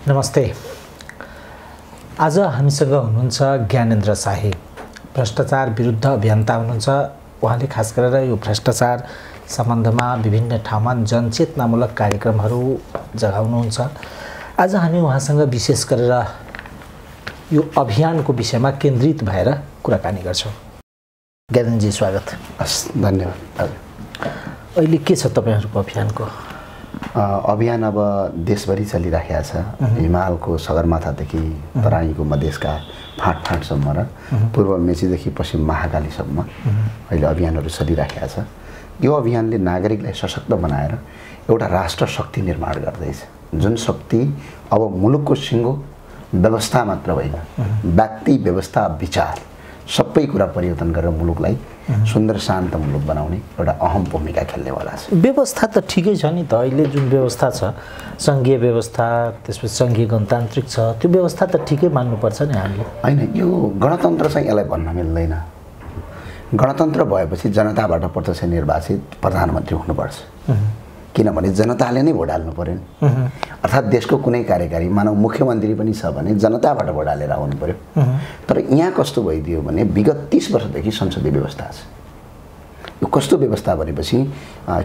नमस्ते। आज हामीसँग हुनुहुन्छ ज्ञानेन्द्र शाही, भ्रष्टाचार विरुद्ध अभियन्ता हुनुहुन्छ। उहाँले खास गरेर यो भ्रष्टाचार सम्बन्धमा विभिन्न ठाउँमा जनचेतनामूलक कार्यक्रमहरू जगाउनुहुन्छ। आज हामी उहाँसँग विशेष गरेर यो अभियानको विषयमा केन्द्रित भएर कुराकानी गर्छौँ। ज्ञानेन्द्रजी स्वागत। धन्यवाद। अहिले के छ तपाईहरूको अभियानको? अभियान अब देशभरि चलिरहेको छ। हिमालको सगरमाथादेखि तराईको मधेसका फाँटफाँटसम्म र पूर्व मेचीदेखि पश्चिम महाकालीसम्म अहिले अभियानहरू चलिरहेको छ। यो अभियानले नागरिकलाई सशक्त बनाएर एउटा राष्ट्र शक्ति निर्माण गर्दैछ, जुन शक्ति अब मुलुकको सिङ्गो व्यवस्था मात्र होइन, व्यक्ति, व्यवस्था, विचार सबै कुरा परिवर्तन गरेर मुलुकलाई सुन्दर शान्त मुलुक बनाउने एउटा अहम भूमिका खेल्नेवाला छ। व्यवस्था त ठिकै छ नि त, अहिले जुन व्यवस्था छ सङ्घीय व्यवस्था, त्यसपछि सङ्घीय गणतान्त्रिक छ, त्यो व्यवस्था त ठिकै मान्नुपर्छ नि हामीले। होइन, यो गणतन्त्र चाहिँ यसलाई भन्न मिल्दैन। गणतन्त्र भएपछि जनताबाट प्रत्यक्ष निर्वाचित प्रधानमन्त्री हुनुपर्छ, किनभने जनताले नै भोट हाल्नु पर्यो नि। अर्थात् देशको कुनै कार्यकारी, मानव मुख्यमन्त्री पनि छ भने जनताबाट भोट हालेर आउनु पर्यो। तर यहाँ कस्तो भइदियो भने विगत 30 वर्षदेखि संसदीय व्यवस्था छ। यो कस्तो व्यवस्था भनेपछि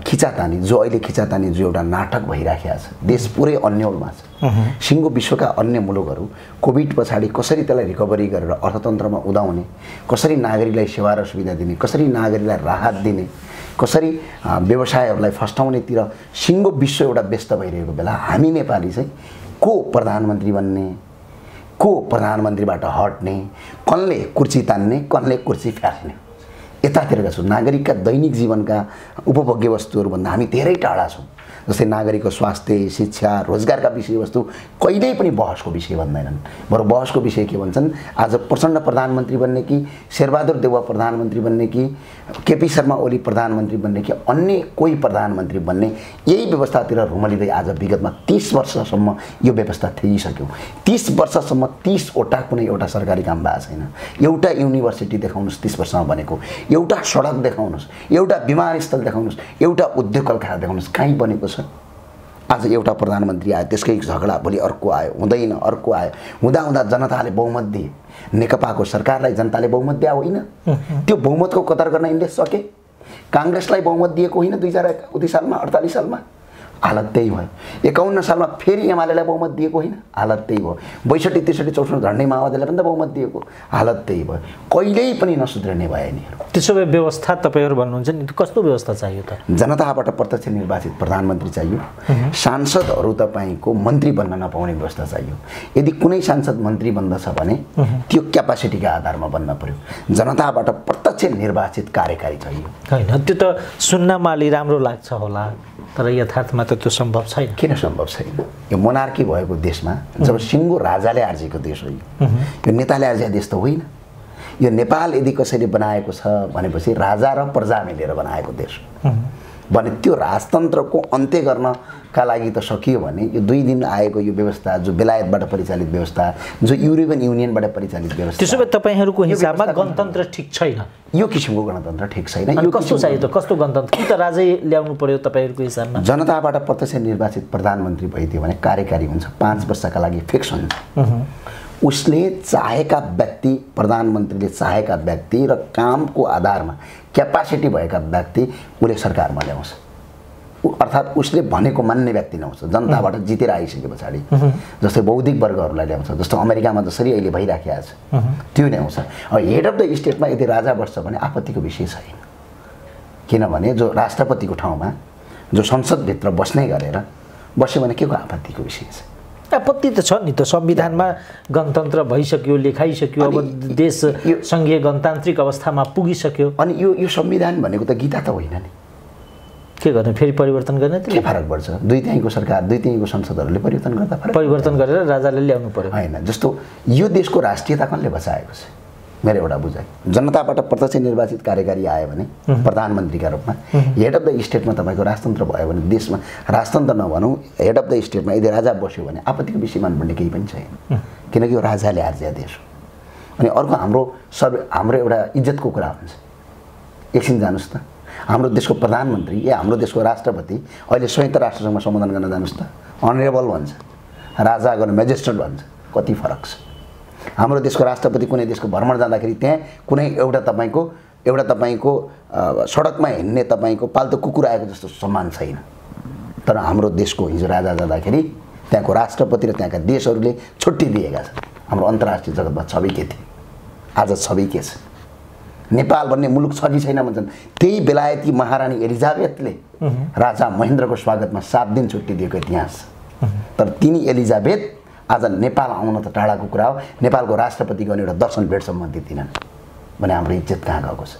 खिचातानी, जो अहिले खिचातानी जो एउटा नाटक भइराखेको छ, देश पुरै अन्यलमा छ। सिङ्गो विश्वका अन्य मुलुकहरू कोभिड पछाडि कसरी त्यसलाई रिकभरी गरेर अर्थतन्त्रमा उदाउने, कसरी नागरिकलाई सेवा र सुविधा दिने, कसरी नागरिकलाई राहत दिने, कसरी व्यवसायहरूलाई फस्टाउनेतिर सिङ्गो विश्व एउटा व्यस्त भइरहेको बेला हामी नेपाली चाहिँ को प्रधानमन्त्री बन्ने, को प्रधानमन्त्रीबाट हट्ने, कसले कुर्सी तान्ने, कसले कुर्सी फ्याँक्ने, यतातिरका छौँ। नागरिकका दैनिक जीवनका उपभोग्य वस्तुहरूभन्दा हामी धेरै टाढा छौँ। जस्तै नागरिकको स्वास्थ्य, शिक्षा, रोजगारका विषयवस्तु कहिल्यै पनि बहसको विषय भन्दैनन्। बरु बहसको विषय के भन्छन्, आज प्रचण्ड प्रधानमन्त्री बन्ने कि शेरबहादुर देउवा प्रधानमन्त्री बन्ने कि केपी शर्मा ओली प्रधानमन्त्री बन्ने कि अन्य कोही प्रधानमन्त्री बन्ने, यही व्यवस्थातिर रुमलिँदै आज विगतमा 30 वर्षसम्म यो व्यवस्था थिइसक्यो। 30 वर्षसम्म 30 वटा कुनै एउटा सरकारी काम भएको छैन। एउटा युनिभर्सिटी देखाउनुहोस् 30 वर्षमा बनेको, एउटा सडक देखाउनुहोस्, एउटा विमानस्थल देखाउनुहोस्, एउटा उद्योग कलकारखाना देखाउनुहोस्, कहीँ बनेको छ? आज एउटा प्रधानमन्त्री आयो, त्यसकै झगडा, भोलि अर्को आयो, हुँदैन, अर्को आयो, हुँदा हुँदा जनताले बहुमत दिए। नेकपाको सरकारलाई जनताले बहुमत दिए होइन? त्यो बहुमतको कदर गर्न यिनले सके? काङ्ग्रेसलाई बहुमत दिएको होइन 2031 सालमा, 48 सालमा? हालत त्यही भयो। 51 सालमा फेरि एमालेलाई बहुमत दिएको होइन? हालत त्यही भयो। 62, 63, 64 झन्डै माओवादीलाई पनि त बहुमत दिएको, हालत त्यही भयो। कहिल्यै पनि नसुध्रिने भयो यिनीहरू। त्यसो भए व्यवस्था तपाईँहरू भन्नुहुन्छ नि, कस्तो व्यवस्था चाहियो त? जनताबाट प्रत्यक्ष निर्वाचित प्रधानमन्त्री चाहियो। सांसदहरू तपाईँको मन्त्री बन्न नपाउने व्यवस्था चाहियो। यदि कुनै सांसद मन्त्री बन्दछ भने त्यो क्यापासिटीका आधारमा बन्न पर्यो। जनताबाट प्रत्यक्ष निर्वाचित कार्यकारी चाहियो। होइन, त्यो त सुन्नमा अलि राम्रो लाग्छ होला, तर यथार्थमा त त्यो सम्भव छैन। किन सम्भव छैन? यो मोनार्की भएको देशमा जब सिङ्गो राजाले आर्जेको देश हो, यो नेताले आर्जेको देश त होइन। यो नेपाल यदि कसैले बनाएको छ भनेपछि राजा र प्रजा मिलेर बनाएको देश हो भने त्यो राजतन्त्रको अन्त्य गर्नका लागि त सकियो भने यो 2 दिन आएको यो व्यवस्था, जो बेलायतबाट परिचालित व्यवस्था, जो युरोपियन युनियनबाट परिचालित व्यवस्था, त्यसो भए तपाईँहरूको हिसाबमा गणतन्त्र ठिक छैन? यो किसिमको गणतन्त्र ठिक छैन। यो कस्तो चाहियो त? कस्तो गणतन्त्र? कि त राजै ल्याउनु पर्यो तपाईँहरूको हिसाबमा? जनताबाट प्रत्यक्ष निर्वाचित प्रधानमन्त्री भइदियो भने कार्यकारी हुन्छ, 5 वर्षका लागि फिक्स हुन्छ। उसले चाहेका व्यक्ति, प्रधानमन्त्रीले चाहेका व्यक्ति र कामको आधारमा क्यापासिटी भएका व्यक्ति उसले सरकारमा ल्याउँछ। अर्थात् उसले भनेको मान्ने व्यक्ति ल्याउँछ, जनताबाट जितेर आइसके पछाडि। जस्तै बौद्धिक वर्गहरूलाई ल्याउँछ, जस्तो अमेरिकामा जसरी अहिले भइराखेको छ त्यो ल्याउँछ। हेड अफ द स्टेटमा यदि राजा बस्छ भने आपत्तिको विषय छैन, किनभने जो राष्ट्रपतिको ठाउँमा जो संसदभित्र बस्ने गरेर बस्यो भने के को आपत्तिको विषय छ? आपत्ति त छ नि त। संविधानमा गणतन्त्र भइसक्यो, लेखाइसक्यो, अब देश सङ्घीय गणतान्त्रिक अवस्थामा पुगिसक्यो। अनि यो संविधान भनेको त गीता त होइन नि। के गर्ने? फेरि परिवर्तन गर्ने? के फरक पर्छ? 2/3 सरकार, 2/3 संसदहरूले परिवर्तन गर्दा परिवर्तन गरेर राजाले ल्याउनु पर्यो होइन? जस्तो यो देशको राष्ट्रियता कसले बचाएको छ? मेरो एउटा बुझाइ, जनताबाट प्रत्यक्ष निर्वाचित कार्यकारी आयो भने प्रधानमन्त्रीका रूपमा, हेड अफ द स्टेटमा तपाईँको राजतन्त्र भयो भने, देशमा राजतन्त्र नभनौँ, हेड अफ द स्टेटमा यदि राजा बस्यो भने आपत्तिको विषय मान्नुपर्ने केही पनि छैन, किनकि यो राजाले आर्जिया देश हो। अनि अर्को हाम्रो एउटा इज्जतको कुरा हुन्छ। एकछिन जानुहोस् त, हाम्रो देशको प्रधानमन्त्री या हाम्रो देशको राष्ट्रपति अहिले संयुक्त राष्ट्रसङ्घमा सम्बोधन गर्न जानुहोस् त, अनरेबल भन्छ। राजा गर्न म्याजिस्ट्रेट भन्छ, कति फरक छ। हाम्रो देशको राष्ट्रपति कुनै देशको भ्रमण जाँदाखेरि त्यहाँ कुनै एउटा तपाईँको सडकमा हिँड्ने तपाईँको पाल्तु कुकुर आएको जस्तो सम्मान छैन। तर हाम्रो देशको हिजो राजा जाँदाखेरि त्यहाँको राष्ट्रपति र त्यहाँका देशहरूले छुट्टी दिएका छन्। हाम्रो अन्तर्राष्ट्रिय जगतमा छवि के थियो, आज छवि के छ? नेपाल भन्ने मुलुक छ कि छैन भन्छन्। त्यही बेलायती महारानी एलिजाबेथले राजा महेन्द्रको स्वागतमा 7 दिन छुट्टी दिएको इतिहास छ। तर तिनी एलिजाबेथ आज नेपाल आउन त टाढाको कुरा हो, नेपालको राष्ट्रपतिको एउटा दर्शन भेटसम्म दिँदिनन् भने हाम्रो इज्जत कहाँ गएको छ?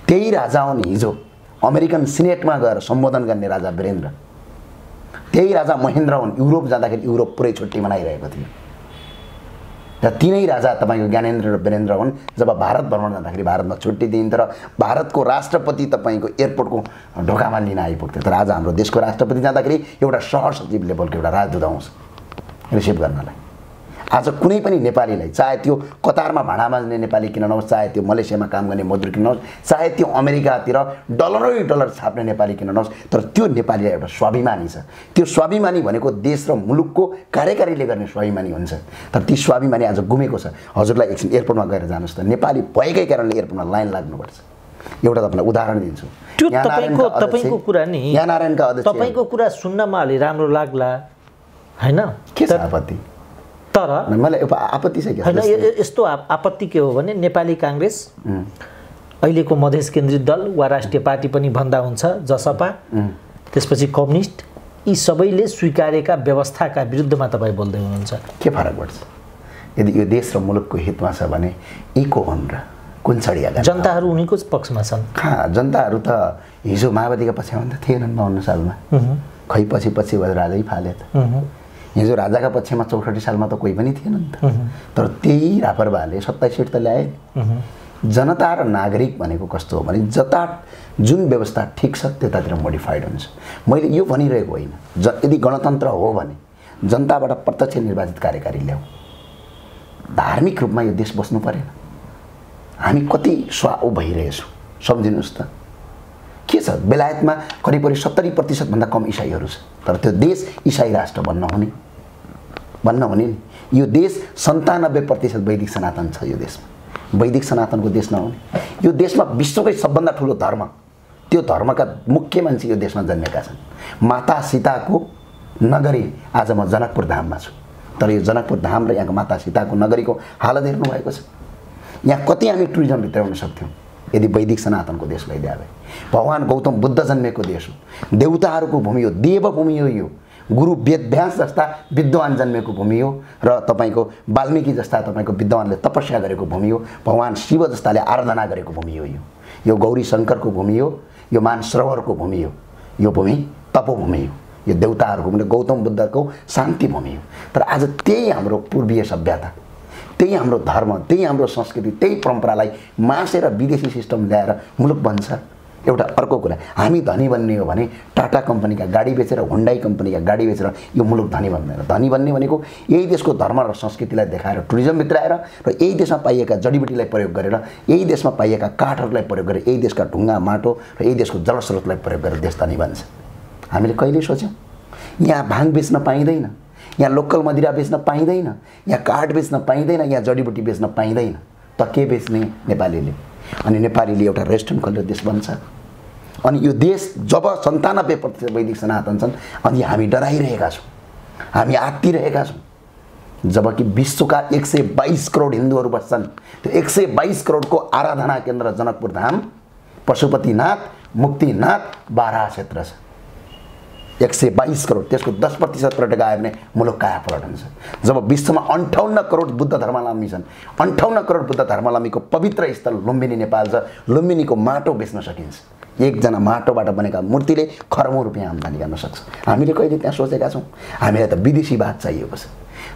त्यही राजा हुन् हिजो अमेरिकन सिनेटमा गएर सम्बोधन गर्ने राजा वीरेन्द्र। त्यही राजा महेन्द्र हुन् युरोप जाँदाखेरि युरोप पुरै छुट्टी मनाइरहेको थियो। र तिनै राजा तपाईँको ज्ञानेन्द्र र वीरेन्द्र हुन् जब भारत भ्रमण जाँदाखेरि भारतमा छुट्टी दिइन्थ्यो र भारतको राष्ट्रपति तपाईँको एयरपोर्टको ढोकामा लिन आइपुग्थ्यो। तर आज हाम्रो देशको राष्ट्रपति जाँदाखेरि एउटा सहसचिव लेभलको एउटा राजदूत आउँछ रिसिभ गर्नलाई। आज कुनै पनि नेपालीलाई, चाहे त्यो कतारमा भाँडा माझ्ने नेपाली किन नहोस्, चाहे त्यो मलेसियामा काम गर्ने मजदुर किन नहोस्, चाहे त्यो अमेरिकातिर डलरै डलर छाप्ने नेपाली किन नहोस्, तर त्यो नेपालीलाई एउटा स्वाभिमानी छ। त्यो स्वाभिमानी भनेको देश र मुलुकको कार्यकारीले गर्ने स्वाभिमानी हुन्छ। तर ती स्वाभिमानी आज गुमेको छ। हजुरलाई एकछिन एयरपोर्टमा गएर जानुहोस् त, नेपाली भएकै कारणले एयरपोर्टमा लाइन लाग्नुपर्छ। एउटा तपाईँलाई उदाहरण दिन्छु। त्यो तपाईँको कुरा नि, यहाँ नारायणका अध्यक्ष, तपाईँको कुरा सुन्नमा अलि राम्रो लाग्ला हैन, के छ आपत्ति? तर मलाई आपत्ति छ के? हैन, यस्तो आपत्ति के हो भने नेपाली कांग्रेस, अहिलेको मधेस केन्द्रित दल वा राष्ट्रिय पार्टी पनि भन्दा हुन्छ, जसपा, त्यसपछि कम्युनिस्ट, यी सबैले स्वीकारेका व्यवस्थाका विरुद्धमा तपाईँ बोल्दै हुनुहुन्छ। के फरक पर्छ? यदि यो देश र मुलुकको हितमा छ भने यी को हुन् र कुन छडिया? जनताहरू उनीको पक्षमा छन्। जनताहरू त हिजो माओवादीका पक्षमा त थिएनन् 52 सालमा। खै पछि भएर राजै फाले त। हिजो राजाका पक्षमा 64 सालमा त कोही पनि थिएन नि त। तर त्यही रापरवाले 27 सीट त ल्याए। जनता र नागरिक भनेको कस्तो हो भने जुन व्यवस्था ठिक छ त्यतातिर मोडिफाइड हुन्छ। मैले यो भनिरहेको होइन, यदि गणतन्त्र हो भने जनताबाट प्रत्यक्ष निर्वाचित कार्यकारी ल्याऊ। धार्मिक रूपमा यो देश बस्नु परेन। हामी कति स्वाउ भइरहेछौँ सम्झिनुहोस् त। के छ, बेलायतमा करिब 70% भन्दा कम इसाईहरू छ, तर त्यो देश इसाई राष्ट्र बन्न हुने नि। यो देश 97% वैदिक सनातन छ। यो देशमा वैदिक सनातनको देश नहुने, यो देशमा विश्वकै सबभन्दा ठुलो धर्म, त्यो धर्मका मुख्य मान्छे यो देशमा जन्मेका छन्। माता सीताको नगरी आज म जनकपुर धाममा छु, तर यो जनकपुर धाम र यहाँको माता सीताको नगरीको हालत हेर्नु भएको छ। यहाँ कति हामी टुरिज्म भित्राउन सक्थ्यौँ यदि वैदिक सनातनको देश भइदिए भए। भगवान गौतम बुद्ध जन्मेको देश हो, देवताहरूको भूमि हो, देवभूमि हो यो। गुरु वेदव्यास जस्ता विद्वान जन्मेको भूमि हो र तपाईँको वाल्मीकि जस्ता तपाईँको विद्वानले तपस्या गरेको भूमि हो। भगवान शिव जस्ताले आराधना गरेको भूमि हो यो गौरी शङ्करको भूमि हो, यो मानसरोवरको भूमि हो, यो भूमि तपोभूमि हो, यो देवताहरूको भूमि, गौतम बुद्धको शान्ति भूमि हो। तर आज त्यही हाम्रो पूर्वीय सभ्यता, त्यही हाम्रो धर्म, त्यही हाम्रो संस्कृति, त्यही परम्परालाई मासेर विदेशी सिस्टम ल्याएर मुलुक बन्छ। एउटा अर्को कुरा, हामी धनी बन्ने हो भने टाटा कम्पनीका गाडी बेचेर, हुन्डाई कम्पनीका गाडी बेचेर यो मुलुक धनी बन्दैन। धनी बन्ने भनेको यही देशको धर्म र संस्कृतिलाई देखाएर टुरिज्म भित्राएर र यही देशमा पाइएका जडीबुटीलाई प्रयोग गरेर, यही देशमा पाइएका काठहरूलाई प्रयोग गरेर, यही देशका ढुङ्गा माटो र यही देशको जलस्रोतलाई प्रयोग गरेर देश धनी बन्छ। हामीले कहिले सोच्यौँ? यहाँ भाङ बेच्न पाइँदैन, यहाँ लोकल मदिरा बेच्न पाइँदैन, यहाँ काठ बेच्न पाइँदैन, यहाँ जडीबुटी बेच्न पाइँदैन, त के बेच्ने नेपालीले? अनि नेपालीले एउटा रेस्टुरेन्ट खोलेर देश बन्छ। अनि यो देश जब 97% वैदिक सनातन छन्, अनि हामी डराइरहेका छौँ, हामी आत्तिरहेका छौँ। जबकि विश्वका 122 करोड हिन्दूहरू बस्छन्। त्यो 122 करोडको आराधना केन्द्र जनकपुर धाम, पशुपतिनाथ, मुक्तिनाथ, बारा क्षेत्र छ। 122 करोड, त्यसको 10% पर्यटक आयो भने मुलुक काया पलट हुन्छ। जब विश्वमा 58 करोड बुद्ध धर्मावलम्बी छन्, 58 करोड बुद्ध धर्मावलम्बीको पवित्र स्थल लुम्बिनी नेपाल छ, लुम्बिनीको माटो बेच्न सकिन्छ। एकजना माटोबाट बनेका मूर्तिले खरबौँ रुपियाँ आम्दानी गर्न सक्छ। हामीले कहिले त्यहाँ सोचेका छौँ? हामीलाई त विदेशीवाद चाहिएको छ।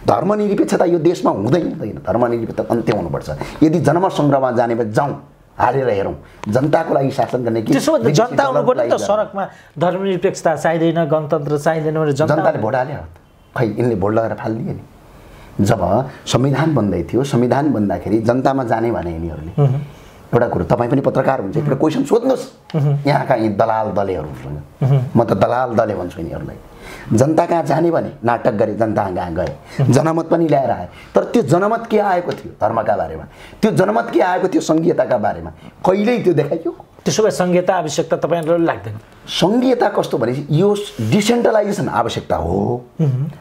धर्मनिरपेक्षता यो देशमा हुँदैन। धर्मनिरपेक्षता अन्त्य हुनुपर्छ। यदि जन्म सङ्ग्रहमा जाने भए जाउँ, हालेर हेरौँ, जनताको लागि शासन गर्ने कि त्यसो भने जनता आउनुपर्ने त सडकमा। धर्मनिरपेक्षता चाहिँदैन, गणतन्त्र चाहिँदैन भने जनताले भोट हाल्यो। खै यिनले भोट लगाएर फालिदिए नि। जब संविधान बन्दै थियो, संविधान बन्दाखेरि जनतामा जाने भने यिनीहरूले एउटा कुरो, तपाईँ पनि पत्रकार हुन्छ, एउटा क्वेसन सोध्नुहोस् यहाँका यी दलाल दलेहरूसँग। म त दलाल दले भन्छु यिनीहरूलाई। जनता कहाँ जाने भने नाटक गरे, जनता कहाँ गए, जनमत पनि ल्याएर आए। तर त्यो जनमत के आएको थियो धर्मका बारेमा, त्यो जनमत के आएको थियो सङ्घीयताका बारेमा, कहिल्यै त्यो देखाइयो? त्यसो भए सङ्घीयता आवश्यकता तपाईँहरूलाई लाग्दैन? सङ्घीयता कस्तो भनेपछि यो डिसेन्ट्रलाइजेसन आवश्यकता हो,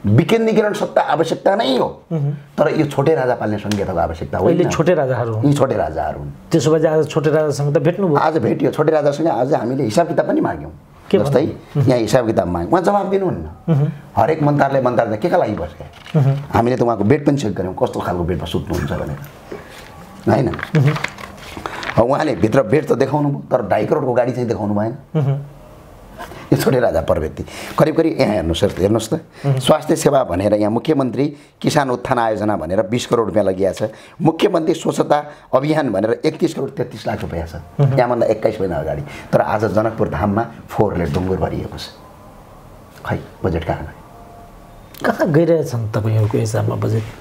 विकेन्द्रीकरण सत्ता आवश्यकता नै हो, तर यो छोटे राजा पाल्ने सङ्घीयताको आवश्यकता होइन। अहिले छोटे राजाहरू हुन्, यी छोटे राजाहरू हुन्। त्यसो भए आज छोटे राजासँग त भेट्नुभयो? आज भेटियो छोटे राजासँग, आज हामीले हिसाब किताब पनि माग्यौँ। जस्तै यहाँ हिसाब किताब माग्यौँ, उहाँ जवाब दिनुहुन्न। हरेक मन्त्रालय के का लागि बस्यो? हामीले त उहाँको बेड पनि चेक गऱ्यौँ, कस्तो खालको बेडमा सुत्नुहुन्छ भनेर, होइन? उहाँले भित्र बेड त देखाउनु भयो, तर 2.5 करोडको गाडी चाहिँ देखाउनु भएन। यो छोटे राजा प्रवृत्ति करिब यहाँ हेर्नुहोस् त। स्वास्थ्य सेवा भनेर यहाँ मुख्यमन्त्री किसान उत्थान आयोजना भनेर 20 करोड रुपियाँ लगिया छ। मुख्यमन्त्री स्वच्छता अभियान भनेर 31 करोड 33 लाख रुपियाँ छ यहाँभन्दा 21 महिना अगाडि। तर आज जनकपुर धाममा फोहोरले डुङ्गुर भरिएको छ। खै बजेट कहाँ गइरहेछन् तपाईँहरूको हिसाबमा?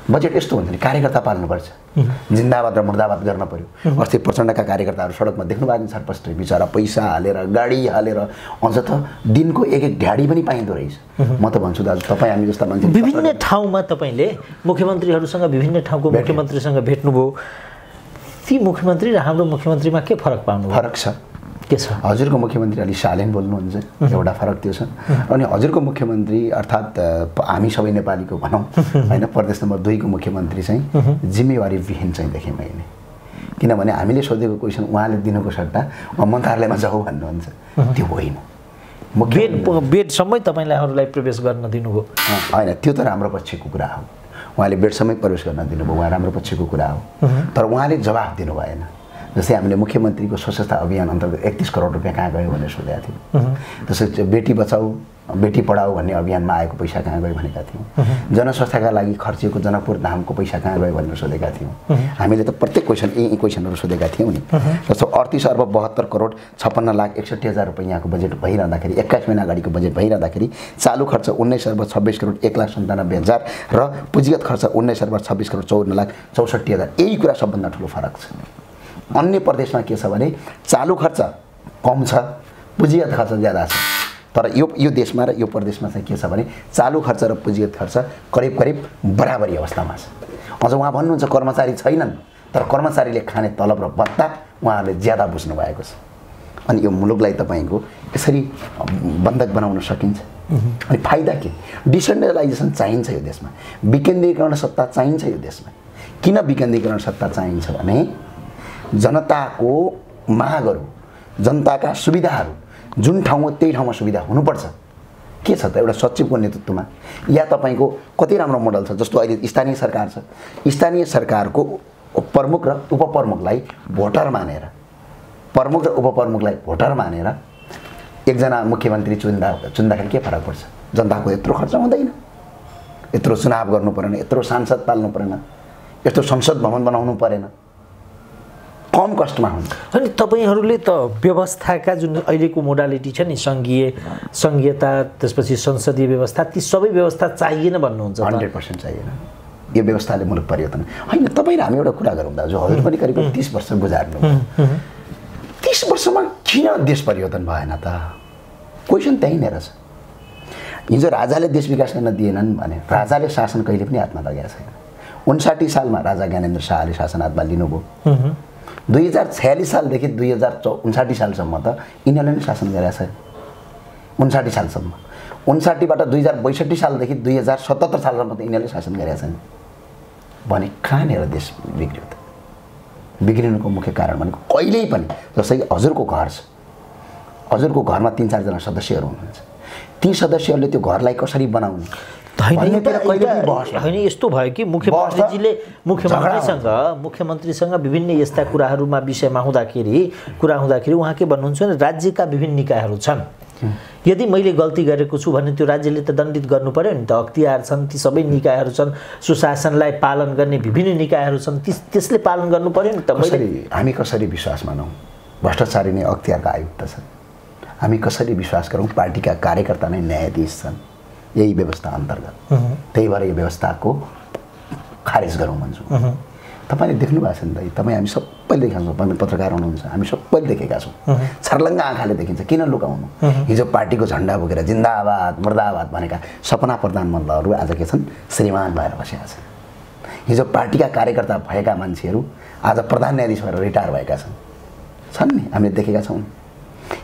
बजेट यस्तो हुन्छ नि, कार्यकर्ता पाल्नुपर्छ, जिन्दाबाद र मुर्दाबाद गर्न पर्यो। अस्ति प्रचण्डका कार्यकर्ताहरू सडकमा देख्नु भएको छ, छरपष्ट बिचरा पैसा हालेर गाडी हालेर, अझ त दिनको एक गाडी पनि पाइँदो रहेछ। म त भन्छु दाजु, तपाईँ हामी जस्ता मान्छे विभिन्न ठाउँमा तपाईँले मुख्यमन्त्रीहरूसँग विभिन्न ठाउँको मुख्यमन्त्रीसँग भेट्नुभयो, ती मुख्यमन्त्री र हाम्रो मुख्यमन्त्रीमा के फरक पाउनु? फरक छ। के छ? हजुरको मुख्यमन्त्री अलि शालीन बोल्नुहुन्छ, एउटा फरक त्यो छ। अनि हजुरको मुख्यमन्त्री अर्थात् हामी सबै नेपालीको भनौँ होइन, प्रदेश नम्बर 2 को मुख्यमन्त्री चाहिँ जिम्मेवारी विहीन चाहिँ देखेँ मैले। किनभने हामीले सोधेको क्वेसन उहाँले दिनुको सट्टा मन्त्रालयमा जाऊ भन्नुहुन्छ, त्यो होइन। बेडसम्मै तपाईँलाई प्रवेश गर्न दिनुभयो? होइन, त्यो त राम्रो पक्षको कुरा हो। उहाँले बेडसम्मै प्रवेश गर्न दिनुभयो, उहाँ राम्रो पक्षको कुरा हो। तर उहाँले जवाफ दिनु भएन। जस्तै हामीले मुख्यमन्त्रीको स्वच्छता अभियान अन्तर्गत 31 करोड रुपियाँ कहाँ गयो भनेर सोधेका थियौँ। त्यसै बेटी बचाऊ बेटी पढाऊ भन्ने अभियानमा आएको पैसा कहाँ गयो भनेका थियौँ। जनस्वास्थ्यका लागि खर्चिएको जनकपुर धामको पैसा कहाँ गयो भनेर सोधेका थियौँ। हामीले त प्रत्येक क्वेसन यी क्वेसनहरू सोधेका थियौँ नि। जस्तो 38 अर्ब 72 करोड 56 लाख 61 हजार रुपियाँ यहाँको बजेट भइरहँदाखेरि, 21 महिना अगाडिको बजेट भइरहँदाखेरि चालु खर्च 19 अर्ब 26 करोड 1,97,000 र पुँजीगत खर्च 19 अर्ब 26 करोड 54 लाख 64 हजार। यही कुरा सबभन्दा ठुलो फरक छ। अन्य प्रदेशमा के छ भने चालु खर्च कम छ, पुँजीगत खर्च ज्यादा छ। तर यो देशमा र यो प्रदेशमा चाहिँ के छ भने चालु खर्च र पुँजीगत खर्च करिब बराबरी अवस्थामा छ। अझ उहाँ भन्नुहुन्छ कर्मचारी छैनन्, तर कर्मचारीले खाने तलब र भत्ता उहाँहरूले ज्यादा बुझ्नु भएको छ। अनि यो मुलुकलाई तपाईँको यसरी बन्धक बनाउन सकिन्छ। अनि फाइदा के? डिसेन्ट्रलाइजेसन चाहिन्छ यो देशमा, विकेन्द्रीकरण सत्ता चाहिन्छ यो देशमा। किन विकेन्द्रीकरण सत्ता चाहिन्छ भने जनताको मागहरू, जनताका सुविधाहरू जुन ठाउँमा त्यही ठाउँमा सुविधा हुनुपर्छ। के छ त एउटा सचिवको नेतृत्वमा या तपाईँको कति राम्रो मोडल छ। जस्तो अहिले स्थानीय सरकार छ, स्थानीय सरकारको प्रमुख र उपप्रमुखलाई भोटर मानेर, प्रमुख र उपप्रमुखलाई भोटर मानेर एकजना मुख्यमन्त्री चुन्दाखेरि के फरक पर्छ? जनताको यत्रो खर्च हुँदैन, यत्रो चुनाव गर्नु परेन, यत्रो सांसद पाल्नु परेन, यस्तो संसद भवन बनाउनु परेन, कम कस्टमा हुन्छ। अनि तपाईँहरूले त व्यवस्थाका जुन अहिलेको मोडालिटी छ नि, सङ्घीयता त्यसपछि संसदीय व्यवस्था, ती सबै व्यवस्था चाहिएन भन्नुहुन्छ? 100% चाहिएन। यो व्यवस्थाले मुलुक परिवर्तन होइन। तपाईँ र हामी एउटा कुरा गरौँ दाजु, हजुर पनि करिब 30 वर्ष गुजार्नु, 30 वर्षमा किन देश परिवर्तन भएन त? क्वेसन त्यही नै रहेछ। हिजो राजाले देश विकास गर्न दिएनन् भने राजाले शासन कहिले पनि हातमा लगेको छैन। 59 सालमा राजा ज्ञानेन्द्र शाहले शासन हातमा लिनुभयो। 2046 सालदेखि 2059 सालसम्म त यिनीहरूले नै शासन गरेका छ। 59 सालसम्म, 59बाट 2062 सालदेखि 2077 सालसम्म त यिनीहरूले शासन गरेका छन् भने कहाँनिर देश बिग्रियो त? बिग्रिनुको मुख्य कारण भनेको कहिल्यै पनि, जस्तै हजुरको घर छ, हजुरको घरमा 3-4 जना सदस्यहरू हुनुहुन्छ, ती सदस्यहरूले त्यो घरलाई कसरी बनाउनु होइन। यस्तो भयो कि मुख्यमन्त्रीसँग विभिन्न यस्ता कुराहरूमा विषयमा कुरा हुँदाखेरि उहाँ के भन्नुहुन्छ भने राज्यका विभिन्न निकायहरू छन्, यदि मैले गल्ती गरेको छु भने त्यो राज्यले त दण्डित गर्नु पर्यो नि त। अख्तियार छन्, ती सबै निकायहरू छन्, सुशासनलाई पालन गर्ने विभिन्न निकायहरू छन्, त्यसले पालन गर्नु पर्यो नि त। हामी कसरी विश्वास मानौँ? भ्रष्टाचारी नै अख्तियारका आयुक्त छन्, हामी कसरी विश्वास गरौँ? पार्टीका कार्यकर्ता नै न्यायाधीश छन् यही व्यवस्था अन्तर्गत। त्यही भएर यो व्यवस्थाको खारेज गरौँ भन्छु। तपाईँले देख्नु भएको छ नि त, तपाईँ हामी सबैले देखेका छौँ, तपाईँ पत्रकार हुनुहुन्छ, हामी सबैले देखेका छौँ। छर्लङ्ग आँखाले देखिन्छ, किन लुकाउनु? हिजो पार्टीको झन्डा बोकेर जिन्दाबाद मुर्दाबाद भनेका सपना प्रधानमन्त्रीहरू आज के छन्? श्रीमान भएर बसेका छन्। हिजो पार्टीका कार्यकर्ता भएका मान्छेहरू आज प्रधान न्यायाधीश भएर रिटायर भएका छन् नि, हामीले देखेका छौँ।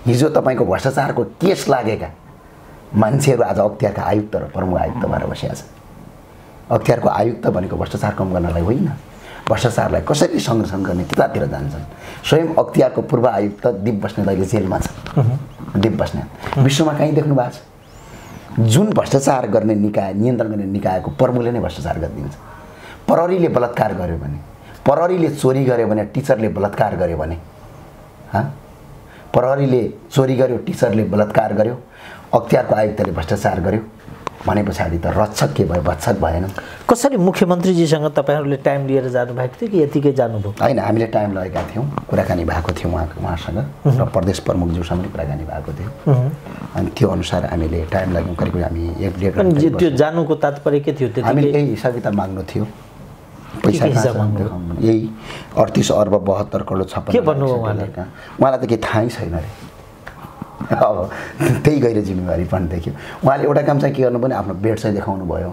हिजो तपाईँको भ्रष्टाचारको केस लागेका मान्छेहरू आज अख्तियारका आयुक्त र प्रमुख आयुक्त भएर बसेका छन्। अख्तियारको आयुक्त भनेको भ्रष्टाचार कम गर्नलाई होइन, भ्रष्टाचारलाई कसरी संरक्षण गर्ने त्यतातिर जान्छन्। स्वयं अख्तियारको पूर्व आयुक्त दिप बस्नेत अहिले जेलमा छ। दिप बस्नेत विश्वमा कहीँ देख्नु भएको छ? जुन भ्रष्टाचार गर्ने निकाय, नियन्त्रण गर्ने निकायको प्रमुखले नै भ्रष्टाचार गरिदिन्छ। प्रहरीले बलात्कार गर्यो भने, प्रहरीले चोरी गर्यो भने, टिचरले बलात्कार गर्यो भने, प्रहरीले चोरी गर्यो, टिचरले बलात्कार गर्यो, अख्तियारको आयुक्तले भ्रष्टाचार गर्यो भने पछाडि त रक्षक के भयो? भत्सक भएन। कसरी मुख्यमन्त्रीजीसँग तपाईँहरूले टाइम लिएर जानुभएको थियो कि यतिकै जानुभयो? होइन, हामीले टाइम लगेका थियौँ, कुराकानी भएको थियो उहाँसँग र प्रदेश प्रमुखज्यूसँग पनि कुराकानी भएको थियो। अनि त्यो अनुसार हामीले टाइम लाग्यौँ, करिब हामी 1-1.5 घन्टा। त्यो जानुको तात्पर्य के थियो? हामीले यही हिसाब किताब माग्नु थियो, पैसा यही 38 अर्ब 72 करोड 56। के भन्नुभयो उहाँले? उहाँलाई त केही थाहै छैन अरे। अब त्यही गैर जिम्मेवारी पनि देखियो। उहाँले एउटा काम चाहिँ के गर्नु भने आफ्नो बेड चाहिँ देखाउनु भयो,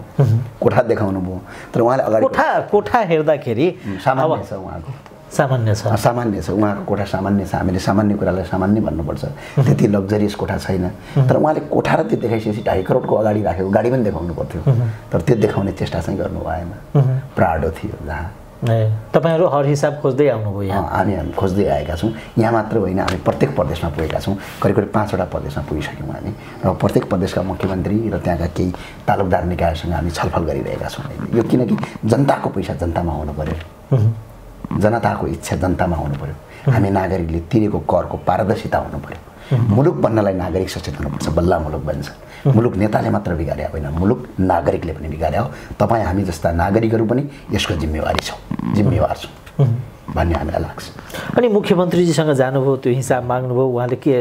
कोठा देखाउनु भयो, तर उहाँले अगाडि कोठा हेर्दाखेरि सामान्य छ उहाँको, सामान्य छ उहाँको कोठा सामान्य छ। हामीले सामान्य कुरालाई सामान्य भन्नुपर्छ, त्यति लग्जरियस कोठा छैन। तर उहाँले कोठा र त्यो देखाइसकेपछि 2.5 करोडको अगाडि राखेको गाडी पनि देखाउनु पर्थ्यो, तर त्यो देखाउने चेष्टा चाहिँ गर्नु भएन। प्राडो थियो जहाँ। तपाईँहरू हर हिसाब खोज्दै आउनुभयो यहाँ? हामी खोज्दै आएका छौँ। यहाँ मात्र होइन, हामी प्रत्येक प्रदेशमा पुगेका छौँ। करिब 5वटा प्रदेशमा पुगिसक्यौँ हामी, र प्रत्येक प्रदेशका मुख्यमन्त्री र त्यहाँका केही तालुकदार निकायसँग हामी छलफल गरिरहेका छौँ। यो किनकि जनताको पैसा जनतामा हुनु पर्यो, जनताको इच्छा जनतामा हुनु पर्यो। हामी नागरिकले तिरेको करको पारदर्शिता हुनु पर्यो। मुलुक बन्नलाई नागरिक सचेत हुनुपर्छ, बल्ल मुलुक बन्छ। मुलुक नेताले मात्र बिगारे होइन, मुलुक नागरिकले पनि बिगारे हो। तपाईँ हामी जस्ता नागरिकहरू पनि यसको जिम्मेवार छौँ भन्ने हामीलाई लाग्छ। अनि मुख्यमन्त्रीजीसँग जानुभयो, त्यो हिसाब माग्नुभयो, उहाँले के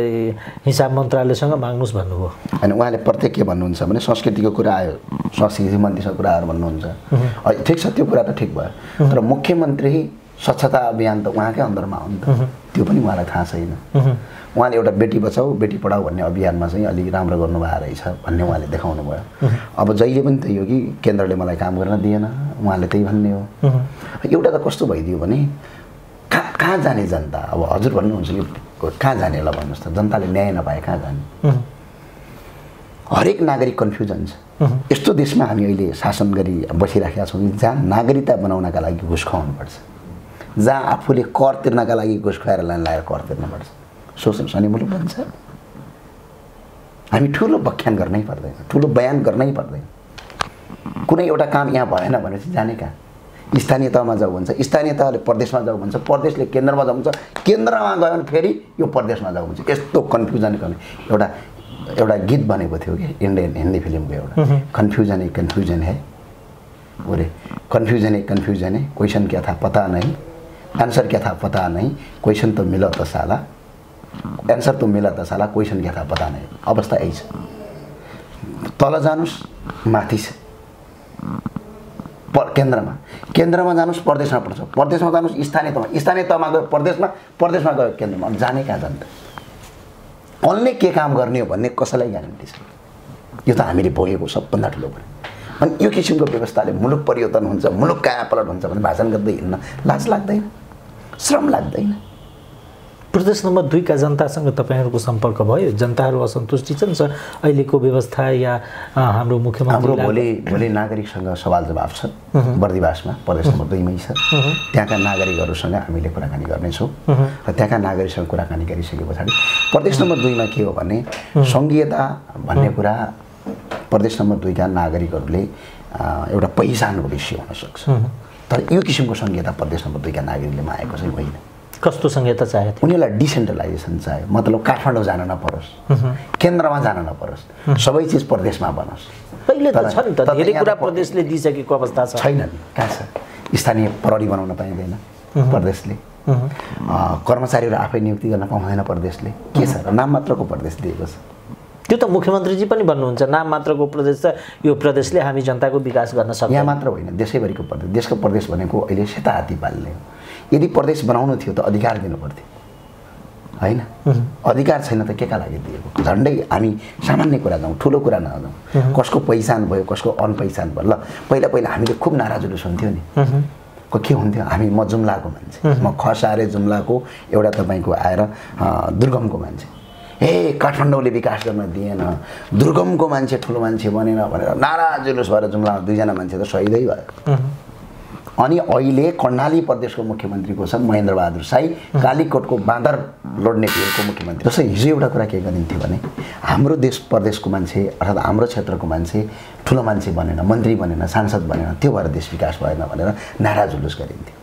हिसाब मन्त्रालयसँग माग्नुहोस् भन्नुभयो? अनि उहाँले प्रत्येक के भन्नुहुन्छ भने संस्कृतिको कुरा आयो, संस्कृति मन्त्रीसँग कुराहरू भन्नुहुन्छ। ठिक छ, त्यो कुरा त ठिक भयो, तर मुख्यमन्त्री स्वच्छता अभियान त उहाँकै अन्दरमा हो नि त, त्यो पनि उहाँलाई थाहा छैन। उहाँले एउटा बेटी बचाऊ बेटी पढाऊ भन्ने अभियानमा चाहिँ अलिक राम्रो गर्नुभएको रहेछ भन्ने उहाँले देखाउनु भयो। अब जहिले पनि त्यही हो कि केन्द्रले मलाई काम गर्न दिएन, उहाँले त्यही भन्ने हो। एउटा त कस्तो भइदियो भने कहाँ जाने जनता? अब हजुर भन्नुहुन्छ कि कहाँ जाने, ल भन्नुहोस् त, जनताले न्याय नपाए कहाँ जाने? हरेक नागरिक कन्फ्युजन छ। यस्तो देशमा हामी अहिले शासन गरी बसिराखेका छौँ जहाँ नागरिकता बनाउनका लागि घुस खुवाउनुपर्छ, जहाँ आफूले कर तिर्नका लागि घुस खुवाएर लाएर कर तिर्नुपर्छ। सोच्नुहोस्, अनि मुलुक बन्छ? हामी ठुलो व्याख्यान गर्नै पर्दैन, ठुलो बयान गर्नै पर्दैन। कुनै एउटा काम यहाँ भएन भनेपछि जाने कहाँ? स्थानीय तहमा जाऊ भन्छ, स्थानीय तहले प्रदेशमा जाऊ भन्छ, प्रदेशले केन्द्रमा जाऊ भन्छ, केन्द्रमा गयो भने फेरि यो प्रदेशमा जाऊ भन्छ। यस्तो कन्फ्युजन गर्ने एउटा गीत बनेको थियो कि इन्डियन हिन्दी फिल्मको एउटा, कन्फ्युजन है बोले, कन्फ्युजन है, क्वेश्चन क्या था पता नहीं, आंसर क्या था पता नहीं, क्वेश्चन तो मिला तो साला, आंसर तो मिला तो साला, क्वेश्चन क्या था पता नहीं। अवस्था यही छ। तल जानुस् माथि छ, केन्द्रमा जानुस् प्रदेशमा पर्छ, प्रदेशमा जानुस् स्थानीय तहमा गयो प्रदेशमा गयो केन्द्रमा। जाने कहाँ जान्छ? अन्य के काम गर्ने हो भन्ने कसैलाई ग्यारेन्टी छ? यो त हामीले भोगेको सबभन्दा ठुलो कुरा। अनि यो किसिमको व्यवस्थाले मुलुक परिवर्तन हुन्छ, मुलुक कायापलट हुन्छ भने भाषण गर्दै हिँड्न लाज लाग्दैन, श्रम लाग्दैन? प्रदेश नम्बर 2 का जनतासँग तपाईँहरूको सम्पर्क भयो? जनताहरू असन्तुष्टि छन् अहिलेको व्यवस्था या हाम्रो मुख्यमन्त्री? हाम्रो भोलि नागरिकसँग सवाल जवाफ छ बर्दिवासमा, प्रदेश नम्बर 2 मै छ। त्यहाँका नागरिकहरूसँग हामीले कुराकानी गर्नेछौँ र त्यहाँका नागरिकसँग कुराकानी गरिसके पछाडि प्रदेश नम्बर 2 मा के हो भने सङ्घीयता भन्ने कुरा प्रदेश नम्बर 2 का नागरिकहरूले एउटा पहिचानको विषय हुन सक्छ, तर यो किसिमको सङ्घीयता प्रदेश नम्बर 2 का नागरिकले मागेको चाहिँ होइन। कस्तो संहिता चाहे थियो? उनीहरूलाई डिसेन्ट्रलाइजेसन चाह्यो, मतलब काठमाडौँ जान नपरोस्, केन्द्रमा जान नपरोस्, सबै चिज प्रदेशमा बनोस्। पहिले त छ नि त, धेरै कुरा प्रदेशले दिइसकेको अवस्था छ। छैन नि, कहाँ छ? स्थानीय प्रहरी बनाउन पाइँदैन प्रदेशले, कर्मचारीहरू आफै नियुक्ति गर्न पाउँदैन प्रदेशले। के छ र? नाम मात्रको प्रदेश दिएको छ। त्यो त मुख्यमन्त्रीजी पनि भन्नुहुन्छ नाम मात्रको प्रदेश छ यो प्रदेशले हामी जनताको विकास गर्न सक्छ। यहाँ मात्र होइन देशैभरिको प्रदेश, देशको प्रदेश भनेको अहिले सेता हात्ती पाल्ने हो। यदि प्रदेश बनाउनु थियो त अधिकार दिनु पर्थ्यो हैन, अधिकार छैन त केका लागि दिएको? झन्डै हामी सामान्य कुरा जाउँ, ठुलो कुरा नजाउँ, कसको पहिचान भयो कसको अनपहिचान भयो। ल पहिला पहिला हामीले खुब नारा जुलुस हुन्थ्यो नि, के हुन्थ्यो, हामी म जुम्लाको मान्छे, म खसारे जुम्लाको एउटा तपाईँको आएर दुर्गमको मान्छे, ए काठमाडौँले विकास गर्न दिएन, दुर्गमको मान्छे ठुलो मान्छे बनेन भनेर नारा जुलुस भएर जुम्लामा 2 जना मान्छे त शहीदै भयो। अनि अहिले कर्णाली प्रदेशको मुख्यमन्त्रीको छ महेन्द्र बहादुर साई, कालीकोटको बाँदर लड्ने भिरको मुख्यमन्त्री। जस्तै हिजो एउटा कुरा के गरिन्थ्यो भने हाम्रो देश प्रदेशको मान्छे अर्थात् हाम्रो क्षेत्रको मान्छे ठुलो मान्छे बनेन, मन्त्री बनेन, सांसद बनेन, त्यो भएर देश विकास भएन भनेर नारा जुलुस गरिन्थ्यो।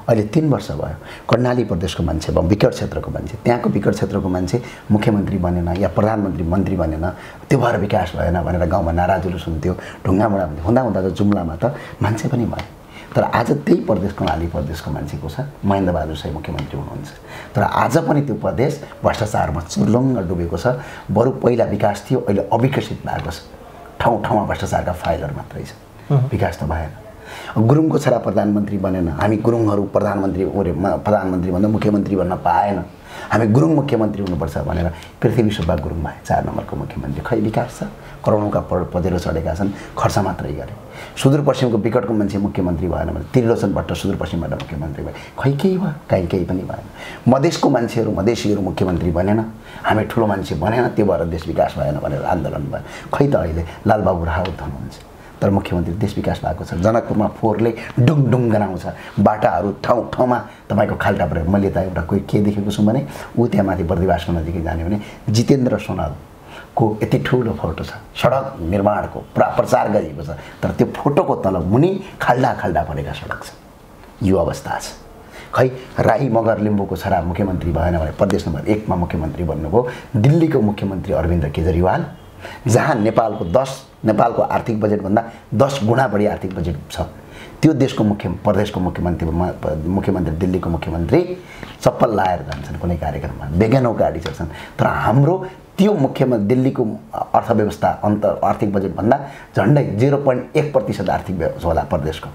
अहिले 3 वर्ष भयो कर्णाली प्रदेशको मान्छे विकट क्षेत्रको मान्छे, त्यहाँको विकट क्षेत्रको मान्छे मुख्यमन्त्री बनेन या प्रधानमन्त्री मन्त्री बनेन, त्यो भएर विकास भएन भनेर गाउँमा नारा जुलुस हुन्थ्यो, ढुङ्गामुढा हुन्थ्यो। हुँदा त जुम्लामा त मान्छे पनि भयो। तर आज त्यही प्रदेश कर्णाली प्रदेशको मान्छेको छ महेन्द्र बहादुर साई मुख्यमन्त्री हुनुहुन्छ। तर आज पनि त्यो प्रदेश भ्रष्टाचारमा चुर्लुङ्ग डुबेको छ। बरु पहिला विकास थियो, अहिले अविकसित भएको छ। ठाउँ ठाउँमा भ्रष्टाचारका फाइलहरू मात्रै छ, विकास त भएन। गुरुङको छोरा प्रधानमन्त्री बनेन, हामी गुरुङहरू प्रधानमन्त्री भन्दा मुख्यमन्त्री बन्न पाएन, हामी गुरुङ मुख्यमन्त्री हुनुपर्छ भनेर पृथ्वी सुब्बा गुरुङ भए 4 नम्बरको मुख्यमन्त्री। खै विकास छ? करोडौँका पजेरो चढेका छन्, खर्च मात्रै गरे। सुदूरपश्चिमको विकटको मान्छे मुख्यमन्त्री भएन भने त्रिलोचन भट्ट सुदूरपश्चिमबाट मुख्यमन्त्री भए, खै केही भयो? केही पनि भएन। मधेसको मान्छेहरू मधेसीहरू मुख्यमन्त्री बनेन, हामी ठुलो मान्छे बनेन, त्यो भएर देश विकास भएन भनेर आन्दोलन भयो। खै त अहिले लालबाबु राउत हुनुहुन्छ, तर मुख्यमन्त्री देश विकास भएको छ। जनकपुरमा फोहोरले डुङ गनाउँछ, बाटाहरू ठाउँ ठाउँमा तपाईँको खाल्टा परेको। मैले त एउटा कोही के देखेको छु भने ऊ त्यहाँ माथि बर्दिवासको नजिकै जाने भने जितेन्द्र सोनालको यति ठुलो फोटो छ, सडक निर्माणको पुरा प्रचार गरिएको छ, तर त्यो फोटोको तल मुनि खाल्डा परेका सडक छ। यो अवस्था छ। खै राई मगर लिम्बूको छोरा मुख्यमन्त्री भएन भने प्रदेश नम्बर 1 मा मुख्यमन्त्री बन्नुभयो। दिल्लीको मुख्यमन्त्री अरविन्द केजरीवाल, जहाँ नेपालको आर्थिक बजेटभन्दा 10 गुणा बढी आर्थिक बजेट छ, त्यो देशको प्रदेशको मुख्यमन्त्री दिल्लीको मुख्यमन्त्री चप्पल लाएर जान्छन् कुनै कार्यक्रममा, बेगेनौ गाडी चढ्छन्। तर हाम्रो त्यो मुख्यमन्त्री दिल्लीको अर्थव्यवस्था आर्थिक बजेटभन्दा झन्डै 0.1% आर्थिक व्यवस्था होला प्रदेशको।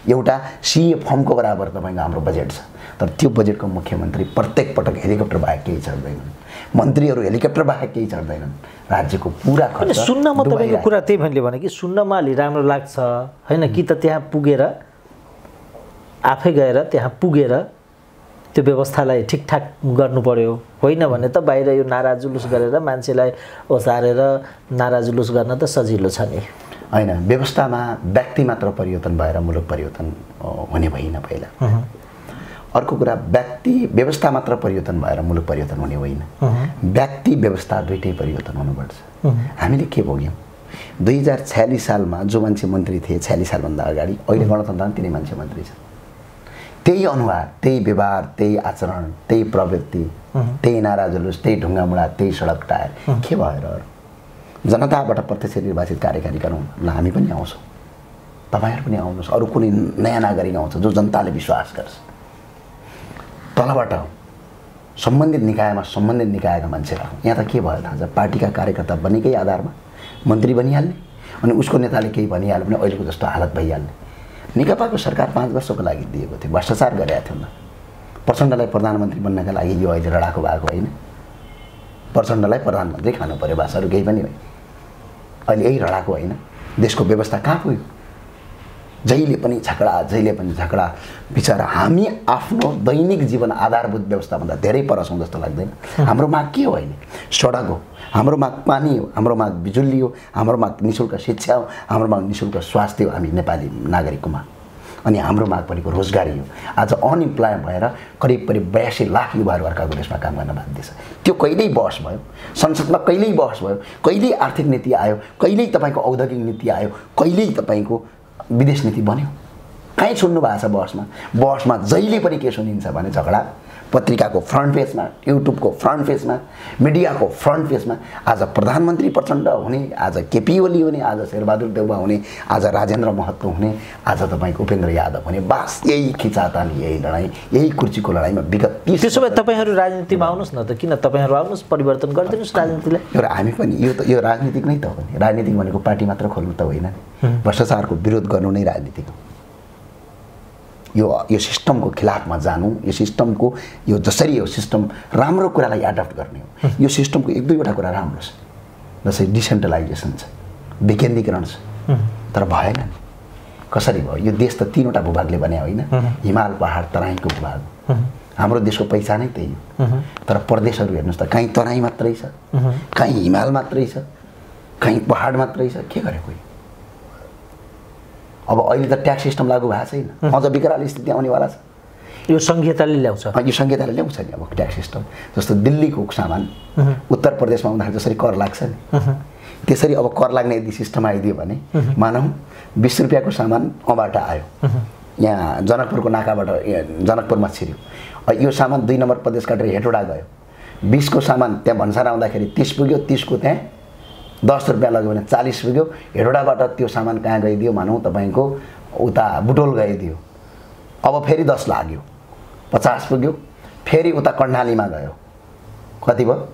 एउटा सीए फर्मको बराबर तपाईँको हाम्रो बजेट छ। तर त्यो बजेटको मुख्यमन्त्री प्रत्येक पटक हेलिकप्टर बाहेक केही चढ्दैनन्, मन्त्रीहरू हेलिकप्टर बाहेक केही चढ्दैनन्। राज्यको पुरा खर्च सुन्नमा तपाईँको कुरा त्यही भन्ने भने कि सुन्नमा अलि राम्रो लाग्छ हैन, कि त त्यहाँ पुगेर आफै गएर त्यहाँ पुगेर त्यो व्यवस्थालाई ठिकठाक गर्नु पर्यो, होइन भने त बाहिर यो नारा जुलुस गरेर मान्छेलाई ओसारेर नारा जुलुस गर्न त सजिलो छ नि। हैन, व्यवस्थामा व्यक्ति मात्र परिवर्तन भएर मुलुक परिवर्तन हुने भएन पहिला। अर्को कुरा व्यवस्था मात्र परिवर्तन भएर मुलुक परिवर्तन हुने होइन, व्यक्ति व्यवस्था दुइटै परिवर्तन हुनुपर्छ। हामीले के भोग्यौँ? 2046 सालमा जो मान्छे मन्त्री थिए 46 सालभन्दा अगाडि, अहिले गणतन्त्रमा तिनै मान्छे मन्त्री छ। त्यही अनुहार, त्यही व्यवहार, त्यही आचरण, त्यही प्रवृत्ति, त्यही नारा जुलुस, त्यही ढुङ्गामुढा, त्यही सडक टायर, के भएर? जनताबाट प्रत्यक्ष निर्वाचित कार्यकारी गरौँ ल, हामी पनि आउँछौँ, तपाईँहरू पनि आउनुहोस्, अरू कुनै नयाँ नागरिक आउँछ जो जनताले विश्वास गर्छ। तलबाट सम्बन्धित निकायका मान्छे राखौँ। यहाँ त के भयो थाहा छ? पार्टीका कार्यकर्ता बनेकै आधारमा मन्त्री बनिहाल्ने, अनि उसको नेताले केही भनिहाल्यो भने अहिलेको जस्तो हालत भइहाल्ने। नेकपाको सरकार 5 वर्षको लागि दिएको थियो, भ्रष्टाचार गरेका थियो नि। प्रचण्डलाई प्रधानमन्त्री बन्नका लागि यो अहिले लडाको भएको होइन, प्रचण्डलाई प्रधानमन्त्री खानु पर्यो, भाषाहरू केही पनि होइन। अहिले यही लडाको होइन, देशको व्यवस्था कहाँ पुग्यो? जहिले पनि झगडा। बिचरा हामी आफ्नो दैनिक जीवन आधारभूत व्यवस्थाभन्दा धेरै पर छौँ जस्तो लाग्दैन। हाम्रो माग के हो अहिले? सडक हो, हाम्रो माग पानी हो, हाम्रो माग बिजुली हो, हाम्रो माग निःशुल्क शिक्षा हो, हाम्रो माग निःशुल्क स्वास्थ्य हो, हामी नेपाली नागरिकको माग। अनि हाम्रो माग भनेको रोजगारी हो। आज अनइम्प्लोय भएर करिब 82 लाख युवाहरू अर्काको देशमा काम गर्न बाध्य छ। त्यो कहिल्यै बहस भयो संसदमा, कहिल्यै बहस भयो, कहिल्यै आर्थिक नीति आयो, कहिल्यै तपाईँको औद्योगिक नीति आयो, कहिल्यै तपाईँको विदेश नीति बन्यो? कहीँ सुन्नु भएको छ बसमा जहिले पनि के सुनिन्छ भने झगडा पत्रिकाको फ्रन्ट पेजमा, युट्युबको फ्रन्ट पेजमा, मिडियाको फ्रन्ट पेजमा आज प्रधानमन्त्री प्रचण्ड हुने, आज केपी ओली हुने, आज शेरबहादुर देउवा हुने, आज राजेन्द्र महतो हुने, आज तपाईँको उपेन्द्र यादव हुने। बास यही खिचातानी, यही लडाइँ, यही कुर्सीको लडाइँमा विगत 30। त्यसो भए तपाईँहरू राजनीतिमा आउनुहोस् न त, किन तपाईँहरू आउनुहोस्, परिवर्तन गरिदिनुहोस् राजनीतिलाई। एउटा हामी पनि यो राजनीतिक नै त हो नि। राजनीतिक भनेको पार्टी मात्र खोल्नु त होइन नि, भ्रष्टाचारको विरोध गर्नु नै राजनीतिक हो। यो सिस्टमको खिलाफमा जानु, यो सिस्टमको यो जसरी यो सिस्टम राम्रो कुरालाई एडप्ट गर्ने हो। यो सिस्टमको एक दुईवटा कुरा राम्रो छ, जस्तै डिसेन्ट्रलाइजेसन छ, विकेन्द्रीकरण छ, तर भएन नि। कसरी भयो? यो देश त 3वटा भूभागले बने होइन, हिमाल पहाड तराईको भूभाग। हाम्रो देशको पहिचानै त्यही हो। तर प्रदेशहरू हेर्नुहोस् त, कहीँ तराई मात्रै छ, कहीँ हिमाल मात्रै छ, कहीँ पहाड मात्रै छ। के गरे कोही? अब अहिले त ट्याक्स सिस्टम लागू भएको छैन, अझ विकराल स्थिति आउनेवाला छ। यो संहिताले ल्याउँछ, यो संहिताले ल्याउँछ नि। अब ट्याक्स सिस्टम जस्तो दिल्लीको सामान उत्तर प्रदेशमा आउँदाखेरि जसरी कर लाग्छ नि, त्यसरी अब कर लाग्ने यदि सिस्टम आइदियो भने मानौँ 20 रुपियाँको सामान अबाट आयो, यहाँ जनकपुरको नाकाबाट जनकपुरमा छिर्यो, यो सामान 2 नम्बर प्रदेश काटेर हेटौडा गयो, 20 को सामान त्यहाँ भन्सार आउँदाखेरि 30 पुग्यो, 30 को त्यहाँ 10 रुपियाँ लग्यो भने 40 पुग्यो। हेटौडाबाट त्यो सामान कहाँ गइदियो? मानौँ तपाईँको उता बुटोल गइदियो, अब फेरि 10 लाग्यो, 50 पुग्यो, फेरि उता कर्णालीमा गयो, कति भयो?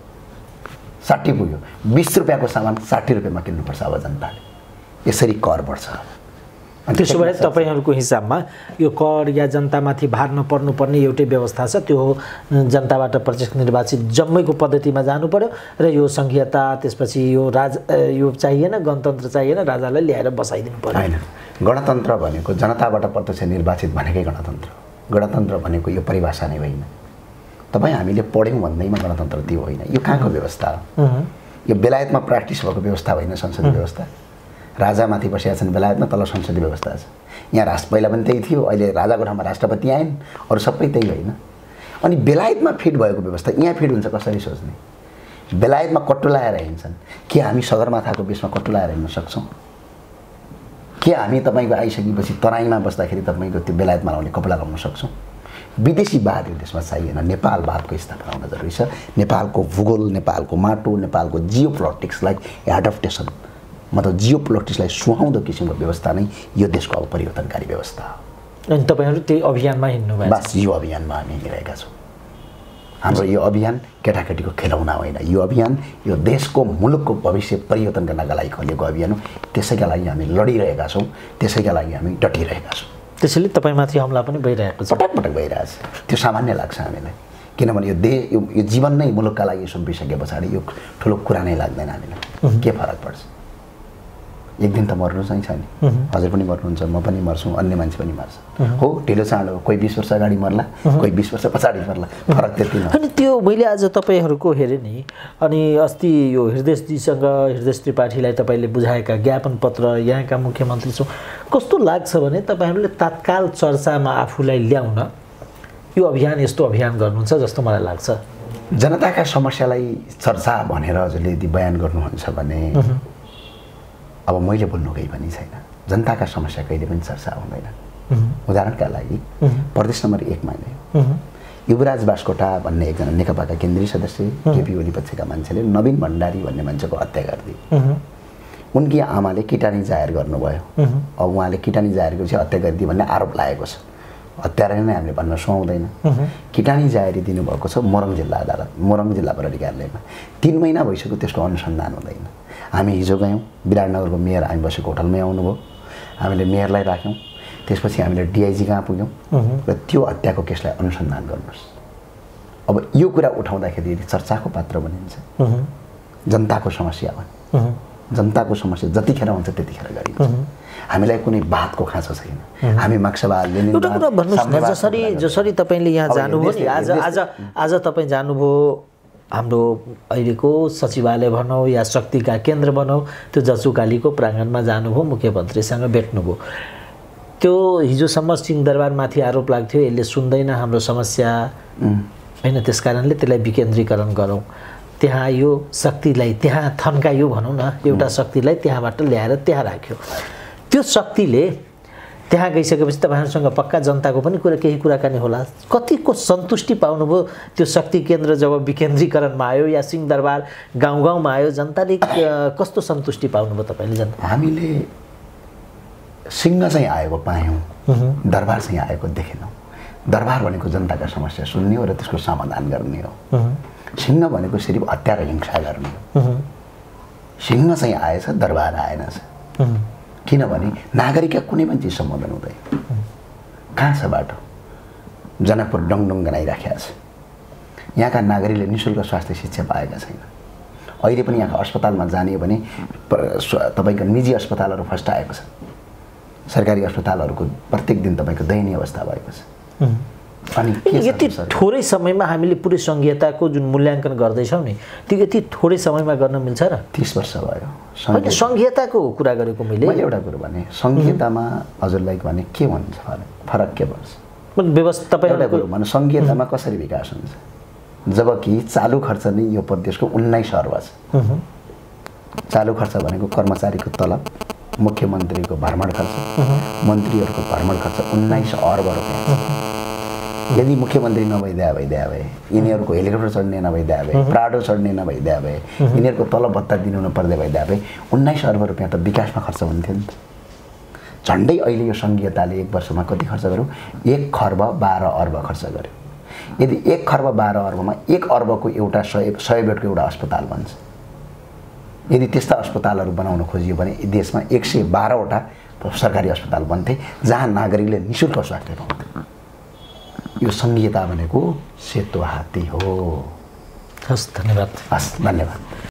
60 पुग्यो। 20 रुपियाँको सामान 60 रुपियाँमा किन्नुपर्छ अब जनताले। यसरी कर बढ्छ। त्यसो भए तपाईँहरूको हिसाबमा यो कर या जनतामाथि भार नपर्नुपर्ने एउटै व्यवस्था छ, त्यो हो जनताबाट प्रत्यक्ष निर्वाचित जम्मैको पद्धतिमा जानु पर्यो र यो संहिता, त्यसपछि यो चाहिएन, गणतन्त्र चाहिएन, राजालाई ल्याएर बसाइदिनु पर्यो। होइन, गणतन्त्र भनेको जनताबाट प्रत्यक्ष निर्वाचित भनेकै गणतन्त्र। गणतन्त्र भनेको यो परिभाषा नै होइन। तपाईँ हामीले पढ्यौँ भन्दैमा गणतन्त्र त्यो होइन। यो कहाँको व्यवस्था हो? यो बेलायतमा प्र्याक्टिस भएको व्यवस्था होइन, संसदीय व्यवस्था। राजामाथि बसेका छन् बेलायतमा, तल संसदीय व्यवस्था छ। यहाँ पहिला पनि त्यही थियो, अहिले राजाको ठाउँमा राष्ट्रपति आएन, अरू सबै त्यही होइन। अनि बेलायतमा फिट भएको व्यवस्था यहाँ फिट हुन्छ कसरी सोच्ने? बेलायतमा कट्टु लगाएर हिँड्छन्, के हामी सगरमाथाको बिचमा कट्टु लगाएर हिँड्न सक्छौँ? के हामी तपाईँको आइसकेपछि तराईमा बस्दाखेरि तपाईँको त्यो बेलायतमा लाउने कपडा लगाउन सक्छौँ? विदेशीवाद यो देशमा चाहिएन, नेपालवादको स्थापना हुन जरुरी छ। नेपालको भूगोल, नेपालको माटो, नेपालको जियो पोलिटिक्सलाई एडप्टेसन, मतलब जियो पोलिटिक्सलाई सुहाउँदो किसिमको व्यवस्था नै यो देशको अब परिवर्तनकारी व्यवस्था हो। अनि तपाईँहरू त्यही अभियानमा हिँड्नु भएको? बस यो अभियानमा हामी हिँडिरहेका छौँ। हाम्रो यो अभियान केटाकेटीको खेलौना होइन, यो अभियान यो देशको मुलुकको भविष्य परिवर्तन गर्नका लागि खोलेको अभियान हो। त्यसैका लागि हामी लडिरहेका छौँ, त्यसैका लागि हामी डटिरहेका छौँ। त्यसैले तपाईँमाथि हमला पनि भइरहेको छ? पटक पटक भइरहेछ। त्यो सामान्य लाग्छ हामीलाई, किनभने यो जीवन नै मुलुकका लागि सुम्पिसके पछाडि यो ठुलो कुरा नै लाग्दैन हामीलाई। के फरक पर्छ? एक दिन त मर्नु चाहिँ छ नि, हजुर पनि मर्नुहुन्छ, म पनि मर्छु, अन्य मान्छे पनि मर्छ। हो, ढिलो चाँडो, कोही 20 वर्ष अगाडि मर्ला, कोही 20 वर्ष पछाडि मर्ला, फरक त्यति नै। अनि त्यो मैले आज तपाईँहरूको हेरेँ नि, अनि अस्ति यो हृदयजीसँग, हृदय त्रिपाठीलाई तपाईँले बुझाएका ज्ञापन पत्र, यहाँका मुख्यमन्त्री छौँ, कस्तो लाग्छ भने तपाईँहरूले तत्काल चर्चामा आफूलाई ल्याउन यो अभियान, यस्तो अभियान गर्नुहुन्छ जस्तो मलाई लाग्छ। जनताका समस्यालाई चर्चा भनेर हजुरले यदि बयान गर्नुहुन्छ भने अब मैले बोल्नु केही पनि छैन। जनताका समस्या कहिले पनि चर्चा हुँदैन। उदाहरणका लागि प्रदेश नम्बर 1 मा नै युवराज बास्कोटा भन्ने एकजना नेकपाका केन्द्रीय सदस्य, केपी ओली पक्षका मान्छेले नवीन भण्डारी भन्ने मान्छेको हत्या गरिदिए। उनकी आमाले किटानी जाहेर गर्नुभयो। अब उहाँले किटानी जाहेर गरेपछि हत्या गरिदिए भन्ने आरोप लागेको छ। हत्यारा नै हामीले भन्न सुहाउँदैन। किटानी जाहेरी दिनुभएको छ मोरङ जिल्ला अदालत, मोरङ जिल्ला प्रहरी कार्यालयमा। 3 महिना भइसक्यो त्यसको अनुसन्धान हुँदैन। हामी हिजो गयौँ, विराटनगरको मेयर हामी बसेको होटलमै आउनुभयो, हामीले मेयरलाई राख्यौँ, त्यसपछि हामीले डिआइजी कहाँ पुग्यौँ र त्यो हत्याको केसलाई अनुसन्धान गर्नुहोस्। अब यो कुरा उठाउँदाखेरि चर्चाको पात्र बनिन्छ। जनताको समस्या हो, जनताको समस्या जतिखेर हुन्छ त्यतिखेर गरिन्छ। हामीलाई कुनै बातको खाँचो छैन। हामी मार्क्सवाद लेनिन एउटा कुरा भन्नुहोस् न, जसरी तपाईँले यहाँ जानुभयो नि, आज तपाईँ जानुभयो हाम्रो अहिलेको सचिवालय भनौँ या शक्तिका केन्द्र भनौँ, त्यो जचुकालीको प्राङ्गणमा जानुभयो, मुख्यमन्त्रीसँग भेट्नुभयो। त्यो हिजोसम्म सिंहदरबारमाथि आरोप लाग्थ्यो यसले सुन्दैन हाम्रो समस्या होइन, त्यस कारणले त्यसलाई विकेन्द्रीकरण गरौँ, त्यहाँ यो शक्तिलाई त्यहाँ थन्कायो भनौँ न, एउटा शक्तिलाई त्यहाँबाट ल्याएर त्यहाँ राख्यो। त्यो शक्तिले त्यहाँ गइसकेपछि तपाईँहरूसँग पक्का जनताको पनि केही कुराकानी होला। कतिको सन्तुष्टि पाउनुभयो त्यो शक्ति केन्द्र जब विकेन्द्रीकरणमा आयो या सिंहदरबार गाउँ गाउँमा आयो, जनताले कस्तो सन्तुष्टि पाउनुभयो तपाईँले? जनता हामीले सिंह चाहिँ आएको पायौँ, दरबार चाहिँ आएको देखेनौँ। दरबार भनेको जनताका समस्या सुन्ने हो र त्यसको समाधान गर्ने हो। सिंह भनेको सिर्फ हत्या र हिंसा गर्ने हो। सिंह चाहिँ आएछ, दरबार आएनछ। किनभने नागरिकका कुनै पनि चिज सम्बोधन हुँदैन। कहाँ छ बाटो? जनकपुर डङडङ गनाइराखेको छ। यहाँका नागरिकले निःशुल्क स्वास्थ्य शिक्षा पाएका छैन। अहिले पनि यहाँका अस्पतालमा जाने भने तपाईँको निजी अस्पतालहरू फस्टाएको छ। सरकारी अस्पतालहरूको प्रत्येक दिन तपाईँको दयनीय अवस्था भएको छ। अनि यति थोरै समयमा हामीले पुरै सङ्घीयताको जुन मूल्याङ्कन गर्दैछौँ नि, त्यो यति थोरै समयमा गर्न मिल्छ र? 30 वर्ष भयो। होइन, सङ्घीयताको कुरा गरेको मैले एउटा कुरो भने सङ्घीयतामा हजुरलाई भने के भन्छ फरक के पर्छ? व्यवस्था एउटा कुरो भने सङ्घीयतामा कसरी विकास हुन्छ? जबकि चालु खर्च नै यो प्रदेशको 19 अर्ब छ। चालु खर्च भनेको कर्मचारीको तलब, मुख्यमन्त्रीको भ्रमण खर्च, मन्त्रीहरूको भ्रमण खर्च 19 अर्ब रुपियाँ छ। यदि मुख्यमन्त्री नभइदिया भए, यिनीहरूको हेलिकप्टर चढ्ने नभइदिया भए, प्राडो चढ्ने नभइदिया भए, यिनीहरूको तलब भत्ता दिनु नपर्दै भइदिया भए 19 अर्ब रुपियाँ त विकासमा खर्च हुन्थ्यो नि त। झन्डै अहिले यो सङ्घीयताले 1 वर्षमा कति खर्च गर्यो? 1 खर्ब 12 अर्ब खर्च गर्यो। यदि 1 खर्ब 12 अर्बमा 1 अर्बको एउटा 100 बेडको एउटा अस्पताल बन्छ। यदि त्यस्ता अस्पतालहरू बनाउन खोजियो भने देशमा 112वटा सरकारी अस्पताल बन्थे जहाँ नागरिकले निःशुल्क स्वास्थ्य पाउँथे। यो सङ्घीयता भनेको सेतो हात्ती हो। हस्, धन्यवाद। हस्, धन्यवाद।